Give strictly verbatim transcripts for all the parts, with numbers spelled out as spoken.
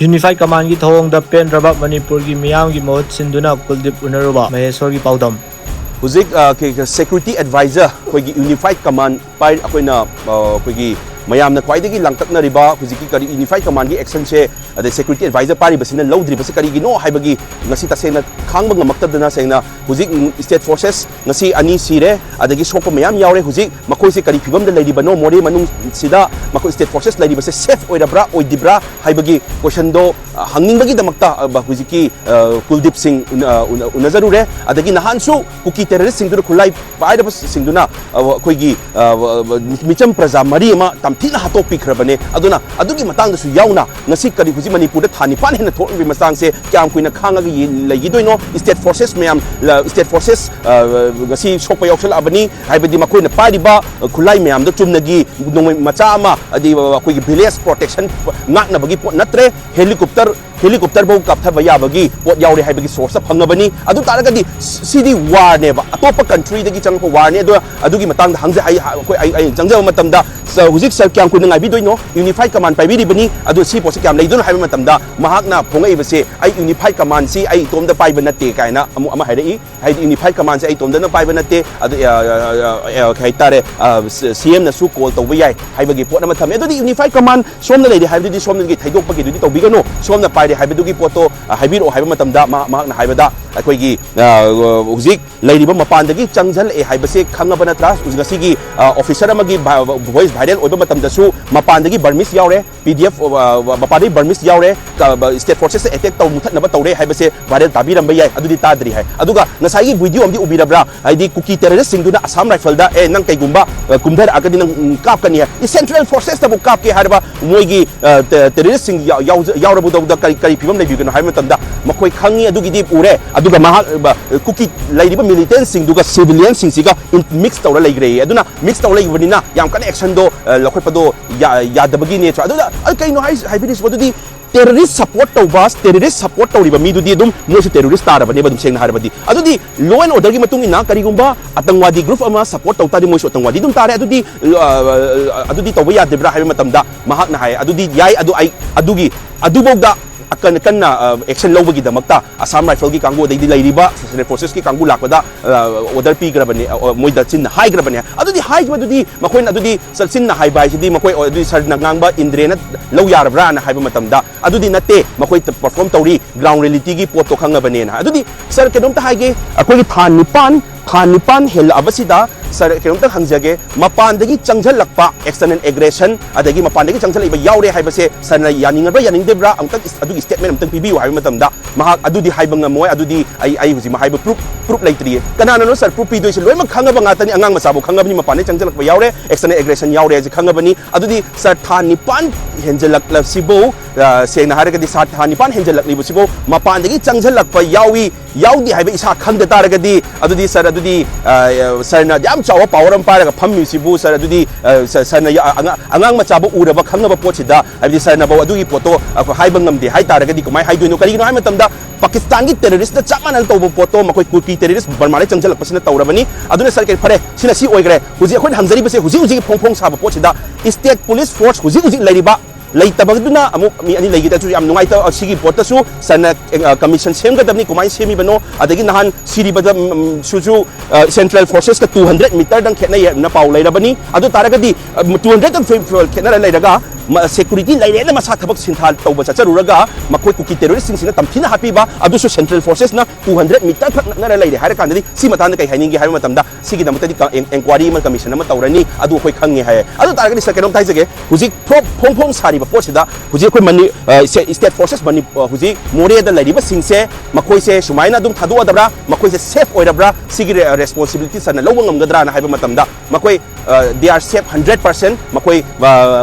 Unified Commandꯒꯤ ꯊꯧꯑꯣꯡꯗ ꯄꯦꯟꯗ꯭ꯔꯕ ꯃꯅꯤꯄꯨꯔꯒꯤ ꯃꯤꯌꯥꯝꯒꯤ ꯃꯍꯨꯠ ꯁꯤꯟꯗꯨꯅ ꯀꯨꯜꯗꯤꯞ ꯎꯅꯔꯨꯕ꯫ ꯃꯍꯦꯁꯣꯔꯒꯤ ꯄꯥꯎꯗꯝ꯫ ꯍꯧꯖꯤꯛ ꯑ, ꯀꯩ-, ꯀꯩ-, security advisor ꯑꯩꯈꯣꯏꯒꯤ unified command ꯄꯥꯏ-, ꯑꯩꯈꯣꯏꯅ, ꯑ, ꯑꯩꯈꯣꯏꯒꯤ ꯃꯌꯥꯝꯅ ꯈ꯭ꯋꯥꯏꯗꯒꯤ ꯂꯥꯡꯇꯛꯅꯔꯤꯕ ꯍꯧꯖꯤꯛꯀꯤ ꯀꯔꯤ unified commandꯒꯤ actionꯁꯦ, ꯑꯗꯩ security advisor ꯄꯥꯏꯔꯤꯕꯁꯤꯅ ꯂꯧꯗ꯭ꯔꯤꯕꯁꯤ ꯀꯔꯤꯒꯤꯅꯣ ꯍꯥꯏꯕꯒꯤ ꯉꯁꯤ ꯇꯁꯦꯡꯅ ꯈꯥꯡꯕ ꯉꯝꯃꯛꯇꯗꯅ ꯁꯦꯡꯅ ꯍꯧꯖꯤꯛ state forces ꯉꯁꯤ ꯑꯅꯤ ꯁꯤꯔꯦ, ꯑꯗꯒꯤ ꯁꯣꯛꯄ ꯃꯌꯥꯝ ꯌꯥꯎꯔꯦ꯫ ꯍꯧꯖꯤꯛ ꯃꯈꯣꯏꯁꯦ ꯀꯔꯤ ꯐꯤꯕꯝꯗ ꯂꯩꯔꯤꯕꯅꯣ, ꯃꯣꯔꯦ ꯃꯅꯨꯡꯁꯤꯗ ꯃꯈꯣꯏ state forces ꯂꯩꯔꯤꯕꯁꯦ safe ꯑꯣꯏꯔꯕ꯭ꯔꯥ ꯑꯣꯏꯗ꯭ꯔꯤꯕ꯭ꯔꯥ ꯍꯥꯏꯕꯒꯤ questionꯗꯣ, ꯑ, ꯍꯪꯅꯤꯡꯕꯒꯤꯗꯃꯛꯇ, ꯑ, ꯍꯧꯖꯤꯛꯀꯤ, ꯑ, ꯀꯨꯜꯗꯤꯞ ꯁꯤꯡ ꯎꯅ-, ꯎꯅ-, ꯎꯅꯖꯔꯨꯔꯦ꯫ ꯑꯗꯒꯤ ꯅꯍꯥꯟꯁꯨ ꯀꯨꯀꯤ terroristꯁꯤꯡꯗꯨꯅ, ꯈꯨꯠꯂꯥꯏ ꯄꯥꯏꯔꯕꯁꯤꯡꯗꯨꯅ, ꯑ, ꯑꯩꯈꯣꯏꯒꯤ, ꯑ, ꯃꯤꯆꯝ ꯄ꯭ꯔꯖꯥ ꯃꯔꯤ ꯑꯃ ꯇꯝꯊꯤꯅ ꯍꯥꯠꯇꯣꯛꯄꯤꯈ꯭ꯔꯕꯅꯦ꯫ ꯑꯗꯨꯅ ꯑꯗꯨꯒꯤ ꯃꯇꯥꯡꯗꯁꯨ ꯌꯥꯎꯅ ꯉꯁꯤ ꯀꯔꯤ ꯍꯧꯖꯤꯛ ꯃꯅꯤꯄꯨꯔꯗ ꯊꯥ ꯅꯤꯄꯥꯟ ꯍꯦꯟꯅ ꯊꯣꯛꯂꯤꯕꯒꯤ ꯃꯇꯥꯡꯁꯦ ꯀꯌꯥꯝ ꯀꯨꯏꯅ ꯈꯥꯡꯉꯒ ꯌꯦ-, ꯂꯩꯈꯤꯗꯣꯏꯅꯣ? State forces ꯃꯌꯥꯝ, ꯂ-, state forces, ꯑ, ꯉꯁꯤ ꯁꯣꯛꯄ ꯌꯥꯎꯁꯜꯂꯛꯑꯕꯅꯤ꯫ ꯍꯥꯏꯕꯗꯤ ꯃꯈꯣꯏꯅ ꯄꯥꯏꯔꯤꯕ ꯈꯨꯠꯂꯥꯏ ꯃꯌꯥꯝꯗꯣ ꯆꯨꯝꯅꯒꯤ ꯅꯣꯡꯃꯩ ꯃꯆꯥ ꯑꯃ, ꯑꯗꯩ ꯑꯩꯈꯣꯏꯒꯤ village protection ꯉꯥꯛꯅꯕꯒꯤ ꯄꯣꯠ ꯅꯠꯇ꯭ꯔꯦ꯫ Helicopter helicopter ꯐꯥꯎ ꯀꯥꯞꯊꯕ ꯌꯥꯕꯒꯤ ꯄꯣꯠ ꯌꯥꯎꯔꯦ ꯍꯥꯏꯕꯒꯤ sourceꯇ ꯐꯪꯉꯕꯅꯤ꯫ ꯑꯗꯨ ꯇꯥꯔꯒꯗꯤ ꯁ-, ꯁꯤꯗꯤ warꯅꯦꯕ, ꯑꯇꯣꯞꯄ countryꯗꯒꯤ ꯆꯪꯉꯛꯄ warꯅꯤ꯫ ꯑꯗꯣ ꯑꯗꯨꯒꯤ ꯃꯇꯥꯡꯗ ꯍꯪꯖ-, ꯑꯩ, ꯑꯩꯈꯣꯏ, ꯑꯩ, ꯑꯩ ꯆꯪꯖꯕ ꯃꯇꯝꯗ, ꯁ-, ꯍꯧꯖꯤꯛ sir ꯀꯌꯥꯝ ꯀꯨꯏꯅ ꯉꯥꯏꯕꯤꯗꯣꯏꯅꯣ? Unified command ꯄꯥꯏꯕꯤꯔꯤꯕꯅꯤ, ꯑꯗꯣ ꯁꯤ ꯄꯣꯠꯁꯦ ꯀꯌꯥꯝ ꯂꯩꯗꯣꯏꯅꯣ ꯍꯥꯏꯕ ꯃꯇꯝꯗ ꯃꯍꯥꯛꯅ ꯐꯣꯡꯉꯛꯏꯕꯁꯦ, "ꯑꯩ unified commandꯁꯤ ꯑꯩ ꯏꯇꯣꯝꯗ ꯄꯥꯏꯕ ꯅꯠꯇꯦ" ꯀꯥꯏꯅ ꯑꯃꯨꯛ ꯑꯃ ꯍꯥꯏꯔꯛꯏ꯫ ꯍꯥꯏꯗꯤ unified commandꯁꯦ ꯑꯩ ꯏꯇꯣꯝꯗꯅ ꯄꯥꯏꯕ ꯅꯠꯇꯦ, ꯑꯗꯨ, ꯑ, ꯑ, ꯑ, ꯑ, ꯀꯩ ꯍꯥꯏꯇꯥꯔꯦ, ꯑ, ꯁ-, CMꯅꯁꯨ call ꯇꯧꯕ ꯌꯥꯏ ꯍꯥꯏꯕꯒꯤ ꯄꯣꯠ ꯑꯃ ꯊꯝꯃꯦ꯫ ꯑꯗꯨꯗꯤ unified command ꯁꯣꯝꯗ ꯂꯩꯔꯦ ꯍꯥꯏꯕꯗꯨꯗꯤ ꯁꯣꯝꯗꯒꯤ ꯊꯩꯗꯣꯛꯄꯒꯤꯗꯨꯗꯤ ꯇꯧꯕꯤꯒꯅꯨ, ꯁꯣꯝꯅ ꯄꯥꯏꯔꯦ ꯍꯥꯏꯕꯗꯨꯒꯤ ꯄꯣꯠꯇꯣ, ꯑ, ꯍꯥꯏꯕꯤꯔꯛꯑꯣ ꯍꯥꯏꯕ ꯃꯇꯝꯗ ꯃꯍꯥꯛ-, ꯃꯍꯥꯛꯅ ꯍꯥꯏꯕꯗ ꯑꯩꯈꯣꯏꯒꯤ, ꯑ, ꯍꯧꯖꯤꯛ ꯂꯩꯔꯤꯕ ꯃꯄꯥꯟꯗꯒꯤ ꯆꯪꯁꯤꯜꯂꯛꯑꯦ ꯍꯥꯏꯕꯁꯦ ꯈꯪꯉꯕ ꯅꯠꯇ꯭ꯔꯥ? ꯉꯁꯤꯒꯤ, ꯑ, officer ꯑꯃꯒꯤ ꯚ-, voice viral ꯑꯣꯏꯕ ꯃꯇꯝꯗꯁꯨ ꯃꯄꯥꯟꯗꯒꯤ Burmese ꯌꯥꯎꯔꯦ, PDF, ꯑ, ꯃꯄꯥꯟꯗꯒꯤ Burmese ꯌꯥꯎꯔꯦ, ꯀ-, ꯕ-, state forcesꯇ attack ꯇꯧ ꯃꯨꯊꯠꯅꯕ ꯇꯧꯔꯦ ꯍꯥꯏꯕꯁꯦ viral ꯇꯥꯕꯤꯔꯝꯕ ꯌꯥꯏ, ꯑꯗꯨꯗꯤ ꯇꯥꯗ꯭ꯔꯤ ꯍꯥꯏ꯫ ꯑꯗꯨꯒ ꯉꯁꯥꯏꯒꯤ video ꯑꯃꯗꯤ ꯎꯕꯤꯔꯕ꯭ꯔꯥ? ꯍꯥꯏꯗꯤ ꯀꯨꯀꯤ terroristꯁꯤꯡꯗꯨꯅ Assam Rifleꯗ, "ꯑꯦ, ꯅꯪ ꯀꯩꯒꯨꯝꯕ, ꯑ, ꯀꯨꯝꯊꯔꯛꯑꯒꯗꯤ ꯅꯪ, ꯎꯝ, ꯀꯥꯞꯀꯅꯤ" ꯍꯥꯏ꯫ ꯏ, central forcesꯇꯕꯨ ꯀꯥꯞꯀꯦ ꯍꯥꯏꯔꯕ ꯃꯣꯏꯒꯤ, ꯑ, ꯇꯦ-, terroristꯁꯤꯡ ꯌꯥꯎ-, ꯌꯥꯎꯖ-, ꯌꯥꯎꯔꯕꯗꯧꯗ ꯀꯔꯤ, ꯀꯔꯤ ꯐꯤꯕꯝ ꯂꯩꯕꯤꯒꯅꯣ ꯍꯥꯏꯕ ꯃꯇꯝꯗ ꯃꯈꯣꯏ ꯈꯪꯉꯤ, ꯑꯗꯨꯒꯤꯗꯤ ꯎꯔꯦ꯫ ꯑꯗꯨꯒ ꯃꯍꯥꯛ, ꯑ, ꯀꯨꯀꯤ ꯂꯩꯔꯤꯕ militantꯁꯤꯡꯗꯨꯒ civilianꯁꯤꯡꯁꯤꯒ ꯏꯟ-, mix ꯇꯧꯔ ꯂꯩꯈ꯭ꯔꯦ꯫ ꯑꯗꯨꯅ mix ꯇꯧꯔ ꯂꯩꯕꯅꯤꯅ ꯌꯥꯝ ꯀꯟꯅ actionꯗꯣ, ꯑ, ꯂꯧꯈꯠꯄꯗꯣ ꯌꯥ-, ꯌꯥꯗꯕꯒꯤꯅꯦ꯫ ꯑꯗꯨꯗ, ꯑ, ꯀꯩꯅꯣ ꯍꯥꯏ-, ꯍꯥꯏꯕꯤꯔꯤꯁꯤꯕꯣ? ꯑꯗꯨꯗꯤ terrorist support ꯇꯧꯕ, terrorist support ꯇꯧꯔꯤꯕ ꯃꯤꯗꯨꯗꯤ ꯑꯗꯨꯝ ꯃꯣꯏꯁꯨ terrorist ꯇꯥꯔꯕꯅꯦꯕ, ꯑꯗꯨꯝ ꯁꯦꯡꯅ ꯍꯥꯏꯔꯕꯗꯤ꯫ ꯑꯗꯨꯗꯤ law and order ꯒꯤ ꯃꯇꯨꯡ ꯏꯟꯅ ꯀꯔꯤꯒꯨꯝꯕ ꯑꯇꯪꯋꯥꯗꯤ group ꯑꯃ support ꯇꯧ ꯇꯥꯔꯗꯤ ꯃꯣꯏꯁꯨ ꯑꯇꯪꯋꯥꯗꯤ ꯑꯗꯨꯝ ꯇꯥꯔꯦ꯫ ꯑꯗꯨꯗꯤ, ꯑ, ꯑꯗꯨꯗꯤ ꯇꯧꯕ ꯌꯥꯗꯕ꯭ꯔꯥ ꯍꯥꯏꯕ ꯃꯇꯝꯗ ꯃꯍꯥꯛꯅ ꯍꯥꯏ, "ꯑꯗꯨꯗꯤ ꯌꯥꯏ, ꯑꯗꯨ ꯑꯩ ꯑꯗꯨꯒꯤ, ꯑꯗꯨꯐꯥꯎꯗ ꯑꯀꯟ-, ꯀꯟꯅ, ꯑ, action ꯂꯧꯕꯒꯤꯗꯃꯛꯇ ꯑꯁꯥꯝ ꯔꯥꯏꯐꯜꯒꯤ ꯀꯥꯡꯕꯨ, ꯑꯗꯩꯗꯤ ꯂꯩꯔꯤꯕ central forces ꯀꯤ ꯀꯥꯡꯕꯨ ꯂꯥꯛꯄꯗ, ꯑ, order ꯄꯤꯈ꯭ꯔꯕꯅꯦ, ꯑ, ꯃꯣꯏꯗ ꯆꯤꯟꯅ ꯍꯥꯏꯈ꯭ꯔꯕꯅꯦ"꯫ ꯑꯗꯨꯗꯤ ꯍꯥꯏꯈꯤꯕꯗꯨꯗꯤ ꯃꯈꯣꯏꯅ ꯑꯗꯨꯗꯤ ꯆꯤꯟꯅ ꯍꯥꯏꯕ ꯍꯥꯏꯁꯤꯗꯤ ꯃꯈꯣꯏ, ꯑꯗꯨꯗꯤ ꯁꯥꯔꯅ ꯉꯥꯡꯕ ꯏꯟꯗ꯭ꯔꯦꯅ ꯂꯧ ꯌꯥꯔꯕ꯭ꯔꯥꯅ ꯍꯥꯏꯕ ꯃꯇꯝꯗ, "ꯑꯗꯨꯗꯤ ꯅꯠꯇꯦ, ꯃꯈꯣꯏ perform ꯇꯧꯔꯤ, ground reality ꯒꯤ ꯄꯣꯠꯇꯣ ꯈꯪꯉꯕꯅꯦꯅ" ꯍꯥꯏ꯫ ꯑꯗꯨꯗꯤ ꯁꯥꯔ, ꯀꯩꯅꯣꯝꯇ ꯍꯥꯏꯒꯦ, ꯑꯩꯈꯣꯏꯒꯤ ꯊꯥ ꯅꯤꯄꯥꯟ, ꯊꯥ ꯅꯤꯄꯥꯟ ꯍꯦꯜꯂꯛꯑꯕꯁꯤꯗ ꯁꯥꯔ, ꯀꯩꯅꯣꯝꯇ ꯍꯪꯖꯒꯦ, ꯃꯄꯥꯟꯗꯒꯤ ꯆꯪꯁꯤꯜꯂꯛꯄ external aggression, ꯑꯗꯒꯤ ꯃꯄꯥꯟꯗꯒꯤ ꯆꯪꯁꯤꯜꯂꯛꯏꯕ ꯌꯥꯎꯔꯦ ꯍꯥꯏꯕꯁꯦ ꯁꯥꯔꯅ ꯌꯥꯅꯤꯡꯉꯕ꯭ꯔꯥ ꯌꯥꯅꯤꯡꯗꯕ꯭ꯔꯥ, ꯑꯃꯨꯛꯇꯪ ꯏꯁ-, ꯑꯗꯨꯒꯤ statement ꯑꯃꯨꯛꯇꯪ ꯄꯤꯕꯤꯌꯨ ꯍꯥꯏꯕ ꯃꯇꯝꯗ, ꯃꯍꯥꯛ "ꯑꯗꯨꯗꯤ ꯍꯥꯏꯕ ꯉꯝꯃꯣꯏ, ꯑꯗꯨꯗꯤ ꯑꯩ, ꯑꯩ ꯍꯧꯖꯤꯛ ꯍꯥꯏꯕ proof, proof ꯂꯩꯇ꯭ꯔꯤꯌꯦ"꯫ ꯀꯅꯥꯅꯅꯣ ꯁꯥꯔ proof ꯄꯤꯗꯣꯏꯁꯦ? ꯂꯣꯏꯅꯃꯛ ꯈꯪꯉꯕ ꯉꯥꯛꯇꯅꯤ, ꯑꯉꯥꯡ ꯃꯆꯥꯕꯨ ꯈꯪꯉꯕꯅꯤ, ꯃꯄꯥꯟꯗꯒꯤ ꯆꯪꯁꯤꯜꯂꯛꯄ ꯌꯥꯎꯔꯦ, external aggression ꯌꯥꯎꯔꯦ ꯍꯥꯏꯁꯦ ꯈꯪꯉꯕꯅꯤ꯫ ꯑꯗꯨꯗꯤ ꯁꯥꯔ, ꯊꯥ ꯅꯤꯄꯥꯟ ꯍꯦꯟꯖꯜꯂꯛꯂꯕꯁꯤꯕꯨ, ꯑ, ꯁꯦꯡꯅ ꯍꯥꯏꯔꯒꯗꯤ ꯁꯥꯔ, ꯊꯥ ꯅꯤꯄꯥꯟ ꯍꯦꯟꯖꯜꯂꯛꯂꯤꯕꯁꯤꯕꯨ ꯃꯄꯥꯟꯗꯒꯤ ꯆꯪꯁꯤꯜꯂꯛꯄ ꯌꯥꯎꯏ, ꯌꯥꯎꯗꯦ ꯍꯥꯏꯕ ꯏꯁꯥ ꯈꯪꯗ ꯇꯥꯔꯒꯗꯤ, ꯑꯗꯨꯗꯤ ꯁꯥꯔ, ꯑꯗꯨꯗꯤ, ꯑ, ꯁꯥꯔꯅ ꯌꯥꯝ ꯆꯥꯎꯕ power ꯑꯃ ꯄꯥꯏꯔꯒ ꯐꯝꯃꯤꯁꯤꯕꯨ ꯁꯥꯔ, ꯑꯗꯨꯗꯤ, ꯑ, ꯁꯥ-, ꯁꯥꯔꯅ ꯌꯥ-, ꯑꯉꯥ-, ꯑꯉꯥꯡ ꯃꯆꯥꯕꯨ ꯎꯔꯕ ꯈꯪꯉꯕ ꯄꯣꯠꯁꯤꯗ, ꯍꯥꯏꯕꯗꯤ ꯁꯥꯔꯅꯐꯧ ꯑꯗꯨꯒꯤ ꯄꯣꯠꯇꯣ ꯑꯩꯈꯣꯏ ꯍꯥꯏꯕ ꯉꯝꯗꯦ ꯍꯥꯏ ꯇꯥꯔꯒꯗꯤ ꯀꯃꯥꯏꯅ ꯍꯥꯏꯗꯣꯏꯅꯣ? ꯀꯔꯤꯒꯤꯅꯣ ꯍꯥꯏꯕ ꯃꯇꯝꯗ ꯄꯥꯀꯤꯁꯇꯥꯟꯒꯤ terrorist ꯅ ꯆꯞ ꯃꯥꯟꯅꯅ ꯇꯧꯕ ꯄꯣꯠꯇꯣ ꯃꯈꯣꯏ ꯀꯨꯀꯤ terrorist ꯕꯔꯃꯥꯗ ꯆꯪꯁꯤꯜꯂꯛꯄꯁꯤꯅ ꯇꯧꯔꯕꯅꯤ꯫ ꯑꯗꯨꯅ ꯁꯥꯔ, ꯀꯩ-, ꯐꯔꯦ, ꯁꯤꯅ ꯁꯤ ꯑꯣꯏꯈ꯭ꯔꯦ꯫ ꯍꯧꯖꯤꯛ ꯑꯩꯈꯣꯏꯅ ꯍꯪꯖꯔꯤꯕꯁꯦ ꯍꯧꯖꯤꯛ ꯍꯧꯖꯤꯛꯀꯤ ꯐꯣꯡ ꯐꯣꯡ ꯁꯥꯕ ꯄꯣꯠꯁꯤꯗ state police force ꯍꯧꯖꯤꯛ ꯍꯧꯖꯤꯛ ꯂꯩꯔꯤꯕ, ꯂꯩꯇꯕꯗꯨꯅ ꯑꯃꯨꯛ ꯃꯤ ꯑꯅꯤ ꯂꯩꯈꯤꯗ꯭ꯔꯁꯨ ꯌꯥꯝ ꯅꯨꯡꯉꯥꯏꯇꯕ꯫ ꯁꯤꯒꯤ ꯄꯣꯠꯇꯁꯨ ꯁꯥꯔꯅ, ꯑ, commission ꯁꯦꯝꯒꯗꯕꯅꯤ꯫ ꯀꯃꯥꯏꯅ ꯁꯦꯝꯃꯤꯕꯅꯣ? ꯑꯗꯒꯤ ꯅꯍꯥꯟ ꯁꯤꯔꯤꯕꯗ, ꯎꯝ, ꯎꯝ, ꯁꯨꯁꯨ, ꯑ, central forces ꯀ two hundred meter ꯗꯪ ꯈꯦꯠꯅꯩ ꯍꯥꯏꯅ ꯄꯥꯎ ꯂꯩꯔꯕꯅꯤ꯫ ꯑꯗꯨ ꯇꯥꯔꯒꯗꯤ, ꯑ, two hundred ꯗꯪ ꯈꯦꯠꯅꯔ ꯂꯩꯔꯒ, ꯃ-, security ꯂꯩꯔꯦꯅ ꯃꯁꯥ ꯊꯕꯛ ꯁꯤꯟꯊꯥ ꯇꯧꯕ ꯆꯠꯆꯔꯨꯔꯒ ꯃꯈꯣꯏ ꯀꯨꯀꯤ terrorist ꯁꯤꯡꯁꯤꯅ ꯇꯝꯊꯤꯅ ꯍꯥꯠꯄꯤꯕ, ꯑꯗꯨꯁꯨ central forces ꯅ two hundred meter ꯈꯛ ꯅꯛꯅꯔ ꯂꯩꯔꯦ ꯍꯥꯏꯔ ꯀꯥꯟꯗꯗꯤ ꯁꯤ ꯃꯇꯥꯡꯗ ꯀꯩ ꯍꯥꯏꯅꯤꯡꯒꯦ ꯍꯥꯏꯕ ꯃꯇꯝꯗ ꯁꯤꯒꯤꯗꯃꯛꯇꯗꯤ ꯀ-, en-, enquiry ꯑꯃ, commission ꯑꯃ ꯇꯧꯔꯅꯤ, ꯑꯗꯨ ꯑꯩꯈꯣꯏ ꯈꯪꯉꯦ ꯍꯥꯏ꯫ ꯑꯗꯨ ꯇꯥꯔꯒꯗꯤ ꯁꯥꯔ, ꯀꯩꯅꯣꯝꯇ ꯍꯥꯏꯖꯒꯦ, ꯍꯧꯖꯤꯛ ꯐ꯭ꯔꯣ-, ꯐꯣꯡ ꯐꯣꯡ ꯁꯥꯔꯤꯕ ꯄꯣꯠꯁꯤꯗ ꯍꯧꯖꯤꯛ ꯑꯩꯈꯣꯏ ꯃꯅꯤ-, ꯑ, ꯁꯦ-, state forces ꯃꯅꯤ-, ꯑ, ꯍꯧꯖꯤꯛ ꯃꯣꯔꯦꯗ ꯂꯩꯔꯤꯕꯁꯤꯡꯁꯦ ꯃꯈꯣꯏꯁꯦ ꯁꯨꯃꯥꯏꯅ ꯑꯗꯨꯝ ꯊꯥꯗꯣꯛꯑꯗꯕ꯭ꯔꯥ, ꯃꯈꯣꯏꯁꯦ safe ꯑꯣꯏꯔꯕ꯭ꯔꯥ, ꯁꯤꯒꯤ ꯔꯦ-, responsibility ꯁꯥꯔꯅ ꯂꯧꯕ ꯉꯝꯒꯗ꯭ꯔꯥꯅ ꯍꯥꯏꯕ ꯃꯇꯝꯗ ꯃꯈꯣꯏ, ꯑ, they are safe hundred percent꯫ ꯃꯈꯣꯏ, ꯑ,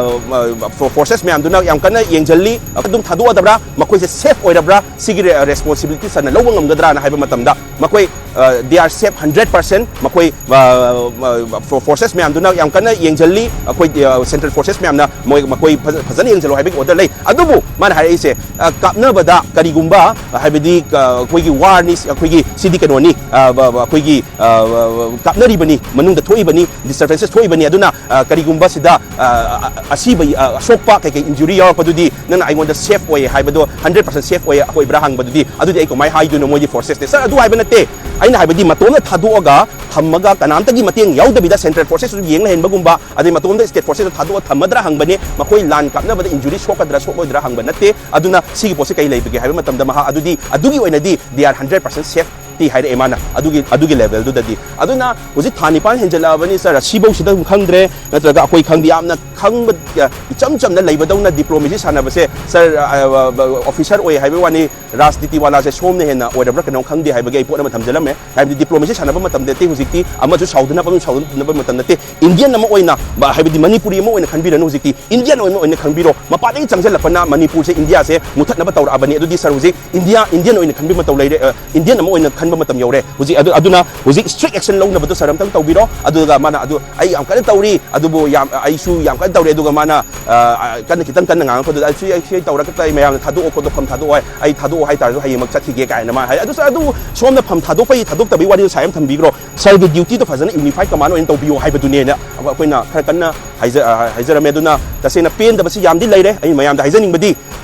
ꯑ, forces ꯃꯌꯥꯝꯗꯨꯅ ꯌꯥꯝ ꯀꯟꯅ ꯌꯦꯡꯁꯤꯜꯂꯤ꯫ ꯑꯗꯨꯝ ꯊꯥꯗꯣꯛꯑꯗꯕ꯭ꯔꯥ, ꯃꯈꯣꯏꯁꯦ safe ꯑꯣꯏꯔꯕ꯭ꯔꯥ, ꯁꯤꯒꯤ ꯔꯦ-, responsibility ꯁꯥꯔꯅ ꯂꯧꯕ ꯉꯝꯒꯗ꯭ꯔꯥꯅ ꯍꯥꯏꯕ ꯃꯇꯝꯗ ꯃꯈꯣꯏ, they are safe hundred percent, ꯃꯈꯣꯏ ꯐꯣꯔꯁꯦꯁ ꯃꯌꯥꯝꯗꯨꯅ ꯌꯥꯝ ꯀꯟꯅ ꯌꯦꯡꯁꯤꯜꯂꯤ, ꯑꯩꯈꯣꯏ ꯁꯦꯟꯇ꯭ꯔꯦꯜ ꯐꯣꯔꯁꯦꯁ ꯃꯌꯥꯝꯅ ꯃꯣꯏ ꯃꯈꯣꯏ ꯐꯖ- ꯐꯖꯅ ꯌꯦꯡꯁꯤꯜꯂꯣ ꯍꯥꯏꯕꯒꯤ ꯑꯣꯔꯗꯔ ꯂꯩ꯫ ꯑꯗꯨꯕꯨ ꯃꯥꯅ ꯍꯥꯏꯔꯛꯏꯁꯦ, ꯑ, ꯀꯥꯞꯅꯕꯗ ꯀꯔꯤꯒꯨꯝꯕ, ꯑ, ꯍꯥꯏꯕꯗꯤ, ꯑ, ꯑꯩꯈꯣꯏꯒꯤ ꯋꯥꯔꯅꯤ, ꯑꯩꯈꯣꯏꯒꯤ ꯁꯤꯗꯤ ꯀꯩꯅꯣꯅꯤ, ꯑ, ꯕ- ꯕ- ꯑꯩꯈꯣꯏꯒꯤ, ꯑ, ꯕ- ꯕ- ꯀꯥꯞꯅꯔꯤꯕꯅꯤ, ꯃꯅꯨꯡꯗ ꯊꯣꯛꯏꯕꯅꯤ, ꯗꯤꯁꯇꯔꯕꯦꯟꯁꯦꯁ ꯊꯣꯛꯏꯕꯅꯤ, ꯑꯗꯨꯅ, ꯑ, ꯀꯔꯤꯒꯨꯝꯕ ꯁꯤꯗ, ꯑ, ꯑ- ꯑꯁꯤꯕ, ꯑ- ꯑꯁꯣꯛꯄ ꯀꯩꯀꯩ ꯏꯟꯖꯨꯔꯤ ꯌꯥꯎꯔꯛꯄꯗꯨꯗꯤ ꯅꯪꯅ ꯑꯩꯉꯣꯟꯗ ꯁꯦꯐ ꯑꯣꯏ ꯍꯥꯏꯕꯗꯣ ꯍꯟꯗ꯭ꯔꯦꯠ ꯄꯥꯔꯁꯦꯟ ꯁꯦꯐ ꯑꯣꯏ ꯑꯣꯏꯕ꯭ꯔꯥ ꯍꯪꯕꯗꯨꯗꯤ, ꯑꯗꯨꯗꯤ ꯑꯩ ꯀꯃꯥꯏꯅ ꯍꯥꯏꯗꯣꯏꯅꯣ? ꯃꯣꯏꯗꯤ ꯐꯣꯔꯁꯦꯁꯅꯦ꯫ ꯁꯥꯔ, ꯑꯗꯨ ꯍꯥꯏꯕ ꯅꯠꯇꯦ꯫ ꯑꯩꯅ ꯍꯥꯏꯕꯗꯤ ꯃꯇꯣꯝꯅ ꯊꯥꯗꯣꯛꯑꯒ ꯊꯝꯃꯒ ꯀꯅꯥꯝꯇꯒꯤ ꯃꯇꯦꯡ ꯌꯥꯎꯗꯕꯤꯗ ꯁꯦꯟꯇ꯭ꯔꯦꯜ ꯐꯣꯔꯁꯦꯁꯁꯨ ꯌꯦꯡ ꯂꯩꯍꯟꯕꯒꯨꯝꯕ, ꯑꯗꯩ ꯃꯇꯣꯝꯗ ꯁ꯭ꯇꯦꯠ ꯐꯣꯔꯁꯦꯁꯇ ꯊꯥꯗꯣꯛꯑ ꯊꯝꯃꯗ꯭ꯔꯥ ꯍꯪꯕꯅꯦ꯫ ꯃꯈꯣꯏ ꯂꯥꯟ ꯀꯥꯞꯅꯕꯗ ꯏꯟꯖꯨꯔꯤ ꯁꯣꯛꯀꯗ꯭ꯔꯥ ꯁꯣꯛꯂꯣꯏꯗ꯭ꯔꯥ ꯍꯪꯕ ꯅꯠꯇꯦ꯫ ꯑꯗꯨꯅ ꯁꯤꯒꯤ ꯄꯣꯠꯁꯦ ꯀꯩ ꯂꯩꯕꯒꯦ ꯍꯥꯏꯕ ꯃꯇꯝꯗ ꯃꯍꯥꯛ ꯑꯗꯨꯗꯤ ꯑꯗꯨꯒꯤ ꯑꯣꯏꯅꯗꯤ they are hundred percent safety ꯍꯥꯏꯔꯛꯑꯦ ꯃꯥꯅ ꯑꯗꯨꯒꯤ ꯑꯗꯨꯒꯤ ꯂꯦꯚꯦꯜꯗꯨꯗꯗꯤ꯫ ꯑꯗꯨꯅ ꯍꯧꯖꯤꯛ ꯊꯥ ꯅꯤꯄꯥꯟ ꯍꯦꯟꯖꯜꯂꯛꯑꯕꯅꯤ ꯁꯥꯔ, ꯁꯤꯐꯧꯁꯤꯗ ꯑꯗꯨꯝ ꯈꯪꯗ꯭ꯔꯦ, ꯅꯠꯇ꯭ꯔꯒ ꯑꯩꯈꯣꯏ ꯈꯪꯗꯦ, ꯌꯥꯝꯅ ꯈꯪꯕ, ꯑ, ꯏꯆꯝ ꯆꯝꯅ ꯂꯩꯕꯗꯧꯅ ꯗꯤꯄ꯭ꯂꯣꯃꯦꯁꯤ ꯁꯥꯟꯅꯕꯁꯦ ꯁꯥꯔ, ꯑ, ꯑ, ꯑ, ꯑꯣꯐꯤꯁꯔ ꯑꯣꯏ ꯍꯥꯏꯕꯒꯤ ꯋꯥꯅꯤ, ꯔꯥꯖꯅꯤꯇꯤ ꯋꯥꯂꯥꯁꯦ ꯁꯣꯝꯅ ꯍꯦꯟꯅ ꯑꯣꯏꯔꯕ꯭ꯔꯥ ꯀꯩꯅꯣ ꯈꯪꯗꯦ ꯍꯥꯏꯕꯒꯤ ꯑꯩ ꯄꯣꯠ ꯑꯃ ꯊꯝꯖꯔꯝꯃꯦ꯫ ꯍꯥꯏꯕꯗꯤ ꯗꯤꯄ꯭ꯂꯣꯃꯦꯁꯤ ꯁꯥꯟꯅꯕ ꯃꯇꯝꯗ ꯅꯠꯇꯦ ꯍꯧꯖꯤꯛꯇꯤ, ꯑꯃꯁꯨ ꯁꯥꯎꯗꯅꯕ, ꯑꯃꯁꯨ ꯁꯥꯎꯗꯅꯕ ꯃꯇꯝ ꯅꯠꯇꯦ꯫ ꯏꯟꯗꯤꯌꯟ ꯑꯃ ꯑꯣꯏꯅ, ꯕ-, ꯍꯥꯏꯕꯗꯤ ꯃꯅꯤꯄꯨꯔꯤ ꯑꯃ ꯑꯣꯏꯅ ꯈꯟꯕꯤꯔꯅꯨ ꯍꯧꯖꯤꯛꯇꯤ, ꯏꯟꯗꯤꯌꯟ ꯑꯣꯏꯅ, ꯑꯣꯏꯅ ꯈꯟꯕꯤꯔꯣ꯫ ꯃꯄꯥꯟꯗꯒꯤ ꯆꯪꯁꯤꯜꯂꯛꯄꯅ ꯃꯅꯤꯄꯨꯔꯁꯦ, ꯏꯟꯗꯤꯌꯥꯁꯦ ꯃꯨꯊꯠꯅꯕ ꯇꯧꯔꯛꯑꯕꯅꯤ꯫ ꯑꯗꯨꯗꯤ ꯁꯥꯔ ꯍꯧꯖꯤꯛ ꯏꯟꯗꯤꯌꯥ, ꯏꯟꯗꯤꯌꯟ ꯑꯣꯏꯅ ꯈꯟꯕꯒꯤ ꯃꯇꯧ ꯂꯩꯔꯦ, ꯑ, ꯏꯟꯗꯤꯌꯟ ꯑꯃ ꯑꯣꯏꯅ ꯈꯟꯕ ꯃꯇꯝ ꯌꯧꯔꯦ ꯍꯧꯖꯤꯛ꯫ ꯑꯗꯨ, ꯑꯗꯨꯅ ꯍꯧꯖꯤꯛ ꯏꯁꯇ꯭ꯔꯤꯛ ꯑꯦꯛꯁꯟ ꯂꯧꯅꯕꯗꯣ ꯁꯥꯔ ꯑꯝꯇꯪ ꯇꯧꯕꯤꯔꯣ꯫ ꯑꯗꯨꯒ ꯃꯥꯅ ꯑꯗꯨ ꯑꯩ ꯌꯥꯝ ꯀꯟꯅ ꯇꯧꯔꯤ, ꯑꯗꯨꯕꯨ ꯌꯥꯝ, ꯑꯩꯁꯨ ꯌꯥꯝ ꯀꯟꯅ ꯇꯧꯔꯤ, ꯑꯗꯨꯒ ꯃꯥꯅ, ꯑ, ꯑ, ꯀꯟꯅ, ꯈꯤꯇꯪ ꯀꯟꯅ ꯉꯥꯡꯉꯛꯄꯗꯨꯗ, "ꯑꯩ ꯁꯤ, ꯑꯩ ꯁꯤ ꯇꯧꯔꯒ ꯇꯧ, ꯃꯌꯥꯝꯅ ꯊꯥꯗꯣꯛꯑꯣ ꯈꯣꯠꯇꯣ, ꯐꯝ ꯊꯥꯗꯣꯛꯑꯣ ꯍꯥꯏ, ꯑꯩ ꯊꯥꯗꯣꯛꯑꯣ ꯍꯥꯏꯇꯥꯔꯁꯨ ꯍꯌꯦꯡꯃꯛ ꯆꯠꯈꯤꯒꯦ" ꯀꯥꯏꯅ ꯃꯥ ꯍꯥꯏ꯫ ꯑꯗꯨ ꯁꯥꯔ, ꯑꯗꯨ ꯁꯣꯝꯅ ꯐꯝ ꯊꯥꯗꯣꯛꯄꯒꯤ, ꯊꯥꯗꯣꯛꯇꯕꯒꯤ ꯋꯥꯔꯤꯗꯣ ꯁꯥꯔ ꯌꯥꯝ ꯊꯝꯕꯤꯈ꯭ꯔꯣ, ꯁꯥꯔꯒꯤ ꯗ꯭ꯌꯨꯇꯤꯗꯣ ꯐꯖꯅ ꯌꯨꯅꯤꯐꯥꯏ ꯀꯃꯥꯟ ꯑꯣꯏꯅ ꯇꯧꯕꯤꯌꯣ ꯍꯥꯏꯕꯗꯨꯅꯦꯅ ꯑꯩꯈꯣꯏꯅ ꯈꯔ ꯀꯟꯅ ꯍꯥꯏꯖ-, ꯑ, ꯍꯥꯏꯖꯔꯝꯃꯦ꯫ ꯑꯗꯨꯅ ꯇꯁꯦꯡꯅ ꯄꯦꯟꯗꯕꯁꯤ ꯌꯥꯝꯗꯤ ꯂꯩꯔꯦ꯫ ꯑꯩꯅ ꯃꯌꯥꯝꯗ ꯍꯥꯏꯖꯅꯤꯡꯕꯗꯤ,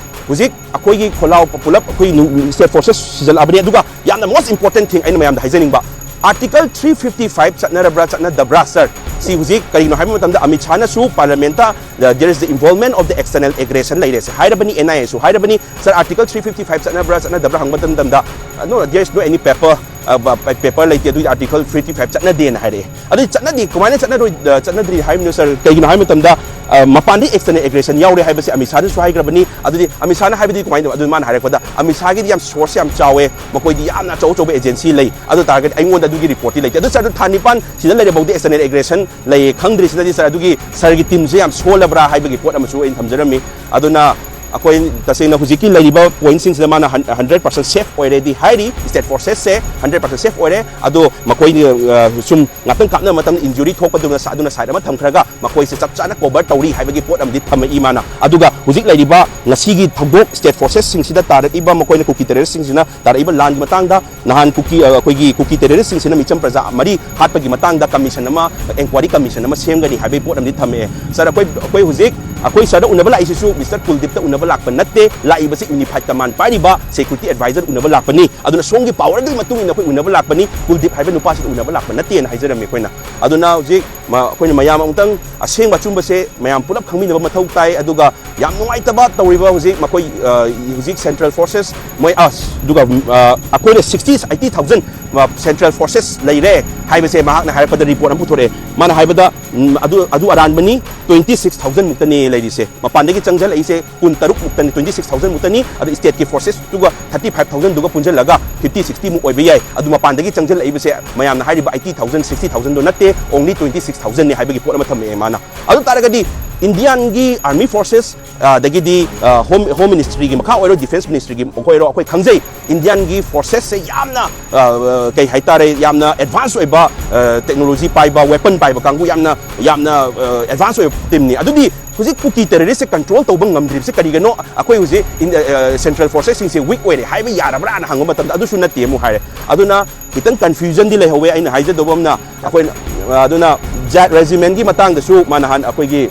ꯍꯧꯖꯤꯛ ꯑꯩꯈꯣꯏꯒꯤ ꯈꯣꯜꯂꯥꯎ ꯄꯨꯂꯞ ꯑꯩꯈꯣꯏ ꯅꯨ-, ꯁ꯭ꯇꯦꯠ ꯐꯣꯔꯁꯦꯁ ꯁꯤꯖꯜꯂꯛꯑꯕꯅꯤ꯫ ꯑꯗꯨꯒ ꯌꯥꯝꯅ most important thing ꯑꯩꯅ ꯃꯌꯥꯝꯗ ꯍꯥꯏꯖꯅꯤꯡꯕ, Article three fifty five ꯆꯠꯅꯔꯕ꯭ꯔꯥ ꯆꯠꯅꯗꯕ꯭ꯔꯥ, ꯁꯥꯔ? ꯁꯤ ꯍꯧꯖꯤꯛ ꯀꯔꯤꯒꯤꯅꯣ ꯍꯥꯏꯕ ꯃꯇꯝꯗ Amit ꯁꯥꯍꯅꯁꯨ ꯄꯥꯔꯂꯤꯌꯥꯃꯦꯟꯠꯇ, uh, there is the involvement of the external aggression ꯂꯩꯔꯦ ꯁꯤ ꯍꯥꯏꯔꯕꯅꯤ, ꯑꯦꯟ ꯑꯥꯏ ꯑꯦꯁꯨ ꯍꯥꯏꯔꯕꯅꯤ꯫ ꯁꯥꯔ, Article three fifty five ꯆꯠꯅꯕ꯭ꯔꯥ ꯆꯠꯅꯗꯕ꯭ꯔꯥ ꯍꯪꯕ ꯃꯇꯝꯗ, uh, no, there is no any paper, uh, ꯕ-, ꯕ-, paper ꯂꯩꯇꯦ, ꯑꯗꯨꯒꯤ Article three fifty five ꯆꯠꯅꯗꯦꯅ ꯍꯥꯏꯔꯛꯑꯦ꯫ ꯑꯗꯨꯗꯤ ꯆꯠꯅꯗꯦ, ꯀꯃꯥꯏꯅ ꯆꯠꯅꯔꯣꯏ-, ꯑ, ꯆꯠꯅꯗ꯭ꯔꯤ ꯍꯥꯏꯕꯅꯣ ꯁꯥꯔ? ꯀꯩꯒꯤꯅꯣ ꯍꯥꯏꯕ ꯃꯇꯝꯗ, ꯑ, ꯃꯄꯥꯟꯗꯒꯤ external aggression ꯌꯥꯎꯔꯦ ꯍꯥꯏꯕꯁꯤ ꯑꯃꯤꯠ ꯁꯥꯍꯅꯁꯨ ꯍꯥꯏꯈ꯭ꯔꯕꯅꯤ꯫ ꯑꯗꯨꯗꯤ ꯑꯃꯤꯠ ꯁꯥꯍꯅ ꯍꯥꯏꯕꯗꯤ ꯀꯃꯥꯏꯅ ꯇꯧꯕ? ꯑꯗꯨ ꯃꯥꯅ ꯍꯥꯏꯔꯛꯄꯗ, ꯑꯃꯤꯠ ꯁꯥꯍꯒꯤꯗꯤ ꯌꯥꯝ ꯁꯣꯔꯁ ꯌꯥꯝ ꯆꯥꯎꯋꯦ, ꯃꯈꯣꯏꯗꯤ ꯌꯥꯝꯅ ꯑꯆꯧ ꯑꯆꯧꯕ ꯑꯦꯖꯦꯟꯁꯤ ꯂꯩ, ꯑꯗꯨ ꯇꯥꯔꯒꯗꯤ ꯑꯩꯉꯣꯟꯗ ꯑꯗꯨꯒꯤ ꯔꯤꯄꯣꯔꯠꯇꯤ ꯂꯩꯇꯦ꯫ ꯑꯗꯨ ꯁꯥꯔ, ꯑꯗꯨ ꯊꯥ ꯅꯤꯄꯥꯟ ꯁꯤꯗ ꯂꯩꯔꯦ ꯐꯥꯎꯗꯤ external aggression ꯂꯩꯌꯦ ꯈꯪꯗ꯭ꯔꯤꯁꯤꯅꯗꯤ ꯁꯥꯔ, ꯑꯗꯨꯒꯤ ꯁꯥꯔꯒꯤ ꯇꯤꯝꯁꯦ ꯌꯥꯝ ꯁꯣꯜꯂꯕ꯭ꯔꯥ ꯍꯥꯏꯕꯒꯤ ꯄꯣꯠ ꯑꯃꯁꯨ ꯑꯩꯅ ꯊꯝꯖꯔꯝꯃꯤ꯫ ꯑꯗꯨꯅ ꯑꯩꯈꯣꯏ ꯇꯁꯦꯡꯅ ꯍꯧꯖꯤꯛꯀꯤ ꯂꯩꯔꯤꯕ ꯄꯣꯏꯟꯠꯁꯤꯡꯁꯤꯗ ꯃꯥꯅ ꯍꯟꯗ꯭ꯔꯦꯠ ꯄꯥꯔꯁꯦꯟ ꯁꯦꯐ ꯑꯣꯏꯔꯦꯗꯤ ꯍꯥꯏꯔꯤ, ꯁ꯭ꯇꯦꯠ ꯐꯣꯔꯁꯦꯁꯁꯦ ꯍꯟꯗ꯭ꯔꯦꯠ ꯄꯥꯔꯁꯦꯟ ꯁꯦꯐ ꯑꯣꯏꯔꯦ꯫ ꯑꯗꯣ ꯃꯈꯣꯏꯅ, ꯑ, ꯁꯨꯝ ꯉꯥꯛꯇꯪ ꯀꯥꯞꯅꯕ ꯃꯇꯝꯗ ꯏꯟꯖꯨꯔꯤ ꯊꯣꯛꯄꯗꯨꯅ ꯁ-, ꯑꯗꯨꯅ ꯁꯥꯏꯠ ꯑꯃ ꯊꯝꯈ꯭ꯔꯒ ꯃꯈꯣꯏꯁꯦ ꯆꯞ ꯆꯥꯅ ꯀꯣꯚꯔ ꯇꯧꯔꯤ ꯍꯥꯏꯕꯒꯤ ꯄꯣꯠ ꯑꯃꯗꯤ ꯊꯝꯃꯛꯏ ꯃꯥꯅ꯫ ꯑꯗꯨꯒ ꯍꯧꯖꯤꯛ ꯂꯩꯔꯤꯕ ꯉꯁꯤꯒꯤ ꯊꯧꯗꯣꯛ, ꯁ꯭ꯇꯦꯠ ꯐꯣꯔꯁꯦꯁꯁꯤꯡꯁꯤꯗ ꯇꯥꯔꯛꯏꯕ, ꯃꯈꯣꯏꯅ ꯀꯨꯀꯤ ꯇꯦꯔꯣꯔꯤꯁꯁꯤꯡꯁꯤꯅ ꯇꯥꯔꯛꯏꯕ ꯂꯥꯟꯒꯤ ꯃꯇꯥꯡꯗ, ꯅꯍꯥꯟ ꯀꯨꯀꯤ, ꯑ, ꯑꯩꯈꯣꯏꯒꯤ ꯀꯨꯀꯤ ꯇꯦꯔꯣꯔꯤꯁꯁꯤꯡꯁꯤꯅ ꯃꯤꯆꯝ ꯄ꯭ꯔꯖꯥ ꯃꯔꯤ ꯍꯥꯠꯄꯒꯤ ꯃꯇꯥꯡꯗ ꯀꯃꯤꯁꯟ ꯑꯃ, ꯑꯦꯟꯀ꯭ꯋꯥꯔꯤ ꯀꯃꯤꯁꯟ ꯑꯃ ꯁꯦꯝꯒꯅꯤ ꯍꯥꯏꯕꯒꯤ ꯄꯣꯠ ꯑꯃꯗꯤ ꯊꯝꯃꯛꯑꯦ꯫ ꯁꯥꯔ, ꯑꯩꯈꯣꯏ, ꯑꯩꯈꯣꯏ ꯍꯧꯖꯤꯛ, ꯑꯩꯈꯣꯏ ꯁꯥꯔꯗ ꯎꯅꯕ ꯂꯥꯛꯏꯁꯤꯁꯨ ꯃꯤꯁꯇꯔ ꯀꯨꯜꯗꯤꯞꯇ ꯎꯅꯕ ꯂꯥꯛꯄ ꯅꯠꯇꯦ, ꯂꯥꯛꯏꯕꯁꯤ ꯌꯨꯅꯤꯐꯥꯏꯗ ꯀꯃꯥꯟ ꯄꯥꯏꯔꯤꯕ ꯁꯦꯀ꯭ꯌꯨꯔꯤꯇꯤ ꯑꯦꯗꯚꯥꯏꯖꯔ ꯎꯅꯕ ꯂꯥꯛꯄꯅꯤ, ꯑꯗꯨꯅ ꯁꯣꯝꯒꯤ ꯄꯥꯋꯔꯗꯨꯒꯤ ꯃꯇꯨꯡ ꯏꯟꯅ ꯑꯩꯈꯣꯏ ꯎꯅꯕ ꯂꯥꯛꯄꯅꯤ, ꯀꯨꯜꯗꯤꯞ ꯍꯥꯏꯕ ꯅꯨꯄꯥꯁꯤꯗ ꯎꯅꯕ ꯂꯥꯛꯄ ꯅꯠꯇꯦꯅ ꯍꯥꯏꯖꯔꯝꯃꯤ ꯑꯩꯈꯣꯏꯅ꯫ ꯑꯗꯨꯅ ꯍꯧꯖꯤꯛ ꯃ-, ꯑꯩꯈꯣꯏꯅ ꯃꯌꯥꯝ ꯑꯃꯨꯛꯇꯪ ꯑꯁꯦꯡꯕ ꯑꯆꯨꯝꯕꯁꯦ ꯃꯌꯥꯝ ꯄꯨꯂꯞ ꯈꯪꯃꯤꯟꯅꯕ ꯃꯊꯧ ꯇꯥꯏ꯫ ꯑꯗꯨꯒ ꯌꯥꯝ ꯅꯨꯡꯉꯥꯏꯇꯕ ꯇꯧꯔꯤꯕ ꯍꯧꯖꯤꯛ ꯃꯈꯣꯏ, ꯑ, ꯍꯧꯖꯤꯛ ꯁꯦꯟꯇ꯭ꯔꯦꯜ ꯐꯣꯔꯁꯦꯁ ꯃꯣꯏ, ꯑ, ꯑꯗꯨꯒ, ꯑ, ꯑꯩꯈꯣꯏꯅ ꯁꯤꯛꯁꯇꯤ, ꯑꯩꯠꯇꯤ ꯊꯥꯎꯖꯟ, ꯑ, ꯁꯦꯟꯇ꯭ꯔꯦꯜ ꯐꯣꯔꯁꯦꯁ ꯂꯩꯔꯦ ꯍꯥꯏꯕꯁꯦ ꯃꯍꯥꯛꯅ ꯍꯥꯏꯔꯛꯄꯗ ꯔꯤꯄꯣꯔꯠ ꯑꯃ ꯄꯨꯊꯣꯔꯛꯑꯦ꯫ ꯃꯥꯅ ꯍꯥꯏꯕꯗ, ꯎꯝ, ꯑꯗꯨ, ꯑꯗꯨ ꯑꯔꯥꯟꯕꯅꯤ, ꯇ꯭ꯋꯦꯟꯇꯤ ꯁꯤꯛꯁ ꯊꯥꯎꯖꯟ ꯃꯨꯛꯇꯅꯦ ꯂꯩꯔꯤꯁꯦ꯫ ꯃꯄꯥꯟꯗꯒꯤ ꯆꯪꯁꯤꯜꯂꯛꯏꯁꯦ ꯀꯨꯟ ꯇꯔꯨꯛ ꯃꯨꯛꯇꯅꯤ, ꯇ꯭ꯋꯦꯟꯇꯤ ꯁꯤꯛꯁ ꯊꯥꯎꯖꯟ ꯃꯨꯛꯇꯅꯤ꯫ ꯑꯗ ꯁ꯭ꯇꯦꯠꯀꯤ ꯐꯣꯔꯁꯦꯁꯇꯨꯒ ꯊꯥꯔꯇꯤ ꯐꯥꯏꯚ ꯊꯥꯎꯖꯟꯗꯨꯒ ꯄꯨꯟꯁꯤꯜꯂꯒ ꯐꯤꯐꯇꯤ ꯁꯤꯛꯁꯇꯤ ꯃꯨꯛ ꯑꯣꯏꯕ ꯌꯥꯏ꯫ ꯑꯗꯨ ꯃꯄꯥꯟꯗꯒꯤ ꯆꯪꯁꯤꯜꯂꯛꯏꯕꯁꯦ ꯃꯌꯥꯝꯅ ꯍꯥꯏꯔꯤꯕ ꯑꯩꯠꯇꯤ ꯊꯥꯎꯖꯟ, ꯁꯤꯛꯁꯇꯤ ꯊꯥꯎꯖꯟꯗꯣ ꯅꯠꯇꯦ, ꯑꯣꯡꯂꯤ ꯇ꯭ꯋꯦꯟꯇꯤ ꯁꯤꯛꯁ ꯊꯥꯎꯖꯟꯅꯤ ꯍꯥꯏꯕꯒꯤ ꯄꯣꯠ ꯑꯃ ꯊꯝꯃꯛꯑꯦ ꯃꯥꯅ꯫ ꯑꯗꯨ ꯇꯥꯔꯒꯗꯤ ꯏꯟꯗꯤꯌꯥꯟꯒꯤ ꯑꯥꯔꯃꯤ ꯐꯣꯔꯁꯦꯁ, ꯑꯗꯒꯤꯗꯤ, ꯑ, ꯍꯣꯝ, ꯍꯣꯝ ꯃꯤꯅꯤꯁꯇ꯭ꯔꯤꯒꯤ ꯃꯈꯥ ꯑꯣꯏꯔꯣ, ꯗꯤꯐꯦꯟꯁ ꯃꯤꯅꯤꯁꯇ꯭ꯔꯤꯒꯤ ꯑꯣꯏꯔꯣ, ꯑꯩꯈꯣꯏ ꯈꯪꯖꯩ ꯏꯟꯗꯤꯌꯥꯟꯒꯤ ꯐꯣꯔꯁꯦꯁꯁꯦ ꯌꯥꯝꯅ, ꯑ, ꯑ, ꯀꯩ ꯍꯥꯏꯇꯥꯔꯦ, ꯌꯥꯝꯅ ꯑꯦꯗꯚꯥꯟꯁ ꯑꯣꯏꯕ, ꯑ, ꯇꯦꯛꯅꯣꯂꯣꯖꯤ ꯄꯥꯏꯕ, ꯋꯦꯄꯟ ꯄꯥꯏꯕ ꯀꯥꯡꯕꯨ ꯌꯥꯝꯅ, ꯌꯥꯝꯅ, ꯑ, ꯑꯦꯗꯚꯥꯟꯁ ꯑꯣꯏꯕ ꯇꯤꯝꯅꯤ꯫ ꯑꯗꯨꯗꯤ ꯍꯧꯖꯤꯛ ꯀꯨꯀꯤ ꯇꯦꯔꯣꯔꯤꯁꯁꯦ ꯀꯟꯇ꯭ꯔꯣꯜ ꯇꯧꯕ ꯉꯝꯗ꯭ꯔꯤꯕꯁꯦ ꯀꯔꯤꯒꯤꯅꯣ? ꯑꯩꯈꯣꯏ ꯍꯧꯖꯤꯛ ꯏꯟ-, ꯑ, ꯑ, ꯁꯦꯟꯇ꯭ꯔꯦꯜ ꯐꯣꯔꯁꯦꯁꯁꯤꯡꯁꯦ ꯋꯤꯛ ꯑꯣꯏꯔꯦ ꯍꯥꯏꯕ ꯌꯥꯔꯕ꯭ꯔꯥꯅ ꯍꯪꯕ ꯃꯇꯝꯗ ꯑꯗꯨꯁꯨ ꯅꯠꯇꯦ ꯑꯃꯨꯛ ꯍꯥꯏꯔꯦ꯫ ꯑꯗꯨꯅ ꯈꯤꯇꯪ ꯀꯟꯐ꯭ꯌꯨꯖꯟꯗꯤ ꯂꯩꯍꯧꯋꯦ꯫ ꯑꯩꯅ ꯍꯥꯏꯖꯗꯧꯕ ꯑꯃꯅ, ꯑꯩꯈꯣꯏꯅ, ꯑ, ꯑꯗꯨꯅ ꯖꯥꯠ ꯔꯦꯖꯤꯃꯦꯟꯒꯤ ꯃꯇꯥꯡꯗꯁꯨ ꯃꯥ ꯅꯍꯥꯟ ꯑꯩꯈꯣꯏꯒꯤ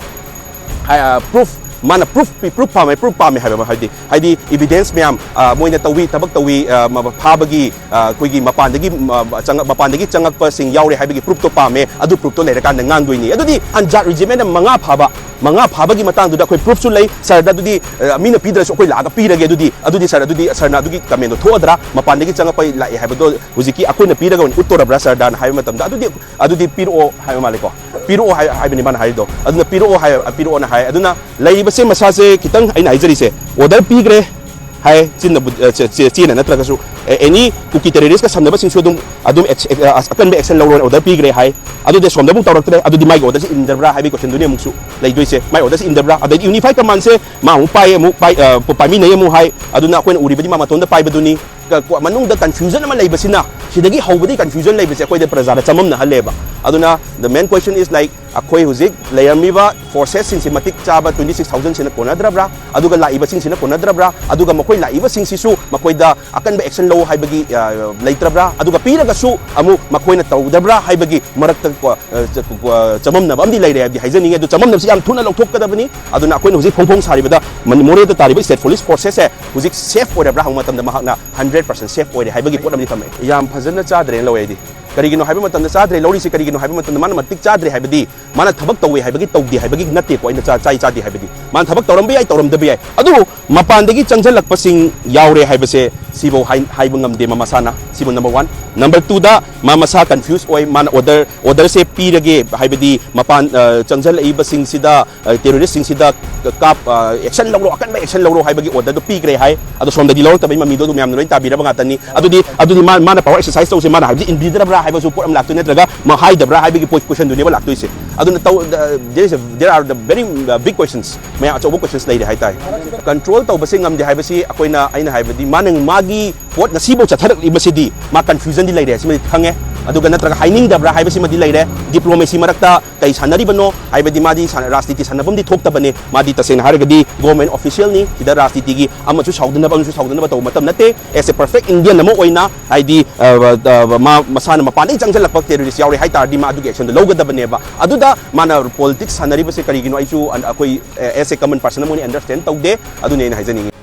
ꯍꯥꯏ-, ꯑ, ꯄ꯭ꯔꯨꯐ, ꯃꯥꯅ ꯄ꯭ꯔꯨꯐ ꯄꯤ-, ꯄ꯭ꯔꯨꯐ ꯄꯥꯝꯃꯦ, ꯄ꯭ꯔꯨꯐ ꯄꯥꯝꯃꯦ ꯍꯥꯏꯕ ꯑꯃ, ꯍꯥꯏꯗꯤ, ꯍꯥꯏꯗꯤ ꯏꯕꯤꯗꯦꯟꯁ ꯃꯌꯥꯝ, ꯑ, ꯃꯣꯏꯅ ꯇꯧꯏ, ꯊꯕꯛ ꯇꯧꯏ, ꯑ, ꯃ-, ꯐꯥꯕꯒꯤ, ꯑ, ꯑꯩꯈꯣꯏꯒꯤ ꯃꯄꯥꯟꯗꯒꯤ, ꯃ-, ꯆꯪꯉꯛ-, ꯃꯄꯥꯟꯗꯒꯤ ꯆꯪꯉꯛꯄꯁꯤꯡ ꯌꯥꯎꯔꯦ ꯍꯥꯏꯕꯒꯤ ꯄ꯭ꯔꯨꯐꯇꯣ ꯄꯥꯝꯃꯦ, ꯑꯗꯨ ꯄ꯭ꯔꯨꯐꯇꯣ ꯂꯩꯔꯀꯥꯟꯗ ꯉꯥꯡꯗꯣꯏꯅꯤ꯫ ꯑꯗꯨꯗꯤ ꯑꯟꯖꯥꯠ ꯔꯦꯖꯤꯃꯦꯟꯅ ꯃꯉꯥ ꯐꯥꯕ, ꯃꯉꯥ ꯐꯥꯕꯒꯤ ꯃꯇꯥꯡꯗꯨꯗ ꯑꯩꯈꯣꯏ ꯄ꯭ꯔꯨꯐꯁꯨ ꯂꯩ, ꯁꯥꯔꯗ ꯑꯗꯨꯗꯤ, ꯑ, ꯃꯤꯅ ꯄꯤꯗ꯭ꯔꯁꯨ ꯑꯩꯈꯣꯏ ꯂꯥꯛꯑꯒ ꯄꯤꯔꯒꯦ, ꯑꯗꯨꯗꯤ, ꯑꯗꯨꯗꯤ ꯁꯥꯔ, ꯑꯗꯨꯗꯤ ꯁꯥꯔꯅ ꯑꯗꯨꯒꯤ ꯀꯃꯦꯟꯗꯣ ꯊꯣꯛꯑꯗ꯭ꯔꯥ, ꯃꯄꯥꯟꯗꯒꯤ ꯆꯪꯉꯛꯄ ꯂꯥꯛꯑꯦ ꯍꯥꯏꯕꯗꯣ ꯍꯧꯖꯤꯛꯀꯤ ꯑꯩꯈꯣꯏꯅ ꯄꯤꯔꯒ ꯑꯣꯏꯅ ꯎꯠꯇꯣꯔꯕ꯭ꯔꯥ ꯁꯥꯔꯗꯅ ꯍꯥꯏꯕ ꯃꯇꯝꯗ, ꯑꯗꯨꯗꯤ, ꯑꯗꯨꯗꯤ ꯄꯤꯔꯛꯑꯣ ꯍꯥꯏꯕ ꯃꯥꯜꯂꯦꯀꯣ, ꯄꯤꯔꯛꯑꯣ ꯍꯥꯏ-, ꯍꯥꯏꯕꯅꯤ ꯃꯥꯅ ꯍꯥꯏꯔꯤꯗꯣ꯫ ꯑꯗꯨꯅ ꯄꯤꯔꯛꯑꯣ ꯍꯥꯏ-, ꯄꯤꯔꯛꯑꯣꯅ ꯍꯥꯏ꯫ ꯑꯗꯨꯅ ꯂꯩꯔꯤꯕꯁꯦ ꯃꯁꯥꯁꯦ ꯈꯤꯇꯪ ꯑꯩꯅ ꯍꯥꯏꯖꯔꯤꯁꯦ, ꯑꯣꯔꯗꯔ ꯄꯤꯈ꯭ꯔꯦ, ꯍꯥꯏ, ꯆꯤꯟꯅꯕꯨ-, ꯑ, ꯆꯦ-, ꯆꯦ-, ꯆꯦꯅ ꯅꯠꯇ꯭ꯔꯒꯁꯨ, ꯑꯦ-, any Kuki terrorist ꯀ ꯁꯝꯅꯕꯁꯤꯡꯁꯨ ꯑꯗꯨꯝ, ꯑꯗꯨꯝ ꯑꯦꯛꯁ-, ꯑꯦꯛ-, ꯑ, ꯑꯀꯟꯕ action ꯂꯧꯔꯣꯅ order ꯄꯤꯈ꯭ꯔꯦ ꯍꯥꯏ꯫ ꯑꯗꯨꯗꯤ ꯁꯣꯝꯗ ꯑꯃꯨꯛ ꯇꯧꯔꯛꯇ꯭ꯔꯦ, ꯑꯗꯨꯗꯤ ꯃꯥꯒꯤ order ꯁꯤ ꯏꯟꯗꯕ꯭ꯔꯥ ꯍꯥꯏꯕꯒꯤ question ꯗꯨꯅꯤ ꯑꯃꯨꯛꯁꯨ ꯂꯩꯗꯣꯏꯁꯦ꯫ ꯃꯥꯏ order ꯁꯤ ꯏꯟꯗꯕ꯭ꯔꯥ? ꯑꯗꯩꯗꯤ unified command ꯁꯦ ꯃꯥ ꯑꯃꯨꯛ ꯄꯥꯏ, ꯑꯃꯨꯛ ꯄꯥꯏ-, ꯑ, ꯄ-, ꯄꯥꯏꯃꯤꯟꯅꯩ ꯑꯃꯨꯛ ꯍꯥꯏ, ꯑꯗꯨꯅ ꯑꯩꯈꯣꯏꯅ ꯎꯔꯤꯕꯗꯤ ꯃꯥ ꯃꯇꯣꯝꯗ ꯄꯥꯏꯕꯗꯨꯅꯤ꯫ ꯀ-, ꯀꯣ-, ꯃꯅꯨꯡꯗ confusion ꯑꯃ ꯂꯩꯕꯁꯤꯅ, ꯁꯤꯗꯒꯤ ꯍꯧꯕꯗꯒꯤ confusion ꯂꯩꯕꯁꯦ ꯑꯩꯈꯣꯏꯗ ꯄ꯭ꯔꯖꯥꯗ ꯆꯃꯝꯅꯍꯜꯂꯦꯕ꯫ ꯑꯗꯨꯅ the main question is like, ꯑꯩꯈꯣꯏ ꯍꯧꯖꯤꯛ ꯂꯩꯔꯝꯃꯤꯕ forces ꯁꯤꯡꯁꯦ ꯃꯇꯤꯛ ꯆꯥꯕ twenty six thousand ꯁꯤꯅ ꯀꯣꯟꯅꯗ꯭ꯔꯕ꯭ꯔꯥ? ꯑꯗꯨꯒ ꯂꯥꯛꯏꯕꯁꯤꯡꯁꯤꯅ ꯀꯣꯟꯅꯗ꯭ꯔꯕ꯭ꯔꯥ? ꯑꯗꯨꯒ ꯃꯈꯣꯏ ꯂꯥꯛꯏꯕꯁꯤꯡꯁꯤꯁꯨ ꯃꯈꯣꯏꯗ ꯑꯀꯟꯕ action ꯂꯧ ꯍꯥꯏꯕꯒꯤ, ꯑ, ꯂꯩꯇ꯭ꯔꯕ꯭ꯔꯥ? ꯑꯗꯨꯒ ꯄꯤꯔꯒꯁꯨ ꯑꯃꯨꯛ ꯃꯈꯣꯏꯅ ꯇꯧꯗꯕ꯭ꯔꯥ ꯍꯥꯏꯕꯒꯤ ꯃꯔꯛꯇ ꯀꯣ-, ꯑ, ꯆ-, ꯀꯣ-, ꯑ, ꯆꯃꯝꯅꯕ ꯑꯃꯗꯤ ꯂꯩꯔꯦ ꯍꯥꯏꯕꯗꯤ ꯍꯥꯏꯖꯅꯤꯡꯉꯤ꯫ ꯑꯗꯨ ꯆꯃꯝꯅꯕꯁꯤ ꯌꯥꯝ ꯊꯨꯅ ꯂꯧꯊꯣꯛꯀꯗꯕꯅꯤ꯫ ꯑꯗꯨꯅ ꯑꯩꯈꯣꯏꯅ ꯍꯧꯖꯤꯛ ꯐꯣꯡ ꯐꯣꯡ ꯁꯥꯔꯤꯕꯗ ꯃꯅꯤ-, ꯃꯣꯔꯦꯗ ꯇꯥꯔꯤꯕ state police forces ꯁꯦ ꯍꯧꯖꯤꯛ safe ꯑꯣꯏꯔꯕ꯭ꯔꯥ ꯍꯪꯕ ꯃꯇꯝꯗ ꯃꯍꯥꯛꯅ hundred percent safe ꯑꯣꯏꯔꯦ ꯍꯥꯏꯕꯒꯤ ꯄꯣꯠ ꯑꯃꯗꯤ ꯊꯝꯃꯛꯑꯦ꯫ ꯌꯥꯝ ꯐꯖꯅ ꯆꯥꯗ꯭ꯔꯦꯅ ꯂꯧꯋꯦ ꯑꯩꯗꯤ꯫ ꯀꯔꯤꯒꯤꯅꯣ ꯍꯥꯏꯕ ꯃꯇꯝꯗ ꯆꯥꯗ꯭ꯔꯦ ꯂꯧꯔꯤꯁꯤ, ꯀꯔꯤꯒꯤꯅꯣ ꯍꯥꯏꯕ ꯃꯇꯝꯗ ꯃꯥꯅ ꯃꯇꯤꯛ ꯆꯥꯗ꯭ꯔꯦ ꯍꯥꯏꯕꯗꯤ ꯃꯥꯅ ꯊꯕꯛ ꯇꯧꯋꯦ ꯍꯥꯏꯕꯒꯤ ꯇꯧꯗꯦ ꯍꯥꯏꯕꯒꯤ ꯅꯠꯇꯦꯀꯣ꯫ ꯑꯩꯅ ꯆꯥ-, ꯆꯥꯏ ꯆꯥꯗꯦ ꯍꯥꯏꯕꯗꯤ ꯃꯥꯅ ꯊꯕꯛ ꯇꯧꯔꯝꯕ ꯌꯥꯏ, ꯇꯧꯔꯝꯗꯕ ꯌꯥꯏ꯫ ꯑꯗꯨꯕꯨ ꯃꯄꯥꯟꯗꯒꯤ ꯆꯪꯁꯤꯜꯂꯛꯄꯁꯤꯡ ꯌꯥꯎꯔꯦ ꯍꯥꯏꯕꯁꯦ ꯁꯤꯐꯧ ꯍꯥꯏ-, ꯍꯥꯏꯕ ꯉꯝꯗꯦ ꯃꯥ ꯃꯁꯥꯅ꯫ ꯁꯤꯕꯨ number one꯫ Number twoꯗ ꯃꯥ ꯃꯁꯥ confuse ꯑꯣꯏ, ꯃꯥꯅ order, orderꯁꯦ ꯄꯤꯔꯒꯦ ꯍꯥꯏꯕꯗꯤ ꯃꯄꯥꯟ, ꯑ, ꯆꯪꯁꯤꯜꯂꯛꯏꯕꯁꯤꯡꯁꯤꯗ ꯑ, terroristꯁꯤꯡꯁꯤꯗ ꯀꯥꯞ-, ꯑ, action ꯂꯧꯔꯣ, ꯑꯀꯟꯕ action ꯂꯧꯔꯣ ꯍꯥꯏꯕꯒꯤ orderꯗꯨ ꯄꯤꯈ꯭ꯔꯦ ꯍꯥꯏ꯫ ꯑꯗꯣ ꯁꯣꯝꯗꯗꯤ ꯂꯧꯔꯛꯇꯕꯒꯤ ꯃꯃꯤꯗꯣ ꯑꯗꯨꯝ ꯃꯌꯥꯝꯅ ꯂꯣꯏ ꯇꯥꯕꯤꯔꯕ ꯉꯥꯛꯇꯅꯤ꯫ ꯑꯗꯨꯗꯤ, ꯑꯗꯨꯗꯤ ꯃꯥ-, ꯃꯥꯅ power exercise ꯇꯧꯁꯦ ꯃꯥꯅ ꯍꯥꯏꯕꯗꯤ ꯏꯟꯕꯤꯗ꯭ꯔꯕ꯭ꯔꯥ ꯍꯥꯏꯕꯁꯨ ꯄꯣꯠ ꯑꯃ ꯂꯥꯛꯇꯣꯏ ꯅꯠꯇ꯭ꯔꯒ ꯃꯥ ꯍꯥꯏꯗꯕ꯭ꯔꯥ ꯍꯥꯏꯕꯒꯤ ꯄꯣꯏ-, questionꯗꯨꯅꯦꯕ ꯂꯥꯛꯇꯣꯏꯁꯦ꯫ ꯑꯗꯨꯅ ꯇꯧ-, the-, there is a, there are the very, uh, big questions, ꯃꯌꯥꯝ ꯑꯆꯧꯕ questions ꯂꯩꯔꯦ ꯍꯥꯏꯇꯥꯔꯦ꯫ Control ꯇꯧꯕꯁꯦ ꯉꯝꯗꯦ ꯍꯥꯏꯕꯁꯤ ꯑꯩꯈꯣꯏꯅ, ꯑꯩꯅ ꯍꯥꯏꯕꯗꯤ ꯃꯥꯅ ꯃꯥꯒꯤ ꯄꯣꯠ ꯉꯁꯤꯐꯥꯎ ꯆꯠꯊꯔꯛꯂꯤꯕꯁꯤꯗꯤ ꯃꯥ confusionꯗꯤ ꯂꯩꯔꯦ, ꯁꯤꯃꯗꯤ ꯈꯪꯉꯦ꯫ ꯑꯗꯨꯒ ꯅꯠꯇ꯭ꯔꯒ ꯍꯥꯏꯅꯤꯡꯗꯕ꯭ꯔꯥ ꯍꯥꯏꯕꯁꯤꯃꯗꯤ ꯂꯩꯔꯦ꯫ Diplomacy ꯃꯔꯛꯇ ꯀꯩ ꯁꯥꯟꯅꯔꯤꯕꯅꯣ ꯍꯥꯏꯕꯗꯤ ꯃꯥꯗꯤ ꯁꯥꯟꯅ-, ꯔꯥꯖꯅꯤꯇꯤ ꯁꯥꯟꯅꯐꯝꯗꯤ ꯊꯣꯛꯇꯕꯅꯤ꯫ ꯃꯥꯗꯤ ꯇꯁꯦꯡꯅ ꯍꯥꯏꯔꯒꯗꯤ government officialꯅꯤ꯫ ꯁꯤꯗ ꯔꯥꯖꯅꯤꯇꯤꯒꯤ ꯑꯃꯁꯨ ꯁꯥꯎꯗꯅꯕ, ꯑꯃꯁꯨ ꯁꯥꯎꯗꯅꯕ ꯇꯧꯕ ꯃꯇꯝ ꯅꯠꯇꯦ꯫ As a perfect Indian ꯑꯃ ꯑꯣꯏꯅ ꯍꯥꯏꯗꯤ, ꯑ, ꯑ, ꯃꯥ ꯃꯁꯥꯅ ꯃꯄꯥꯟꯗꯒꯤ ꯆꯪꯁꯤꯜꯂꯛꯄ terrorist ꯌꯥꯎꯔꯦ ꯍꯥꯏ ꯇꯥꯔꯗꯤ ꯃꯥ ꯑꯗꯨꯒꯤ actionꯗꯨ ꯂꯧꯒꯗꯕꯅꯦꯕ꯫ ꯑꯗꯨꯗ ꯃꯥꯅ politics ꯁꯥꯟꯅꯔꯤꯕꯁꯦ ꯀꯔꯤꯒꯤꯅꯣ ꯑꯩꯁꯨ ꯑꯟ-, ꯑꯩꯈꯣꯏ, ꯑ, as a common person ꯑꯃ ꯑꯣꯏꯅ understand ꯇꯧꯗꯦ꯫ ꯑꯗꯨꯅꯤ ꯑꯩꯅ ꯍꯥꯏꯖꯅꯤꯡꯉꯤ꯫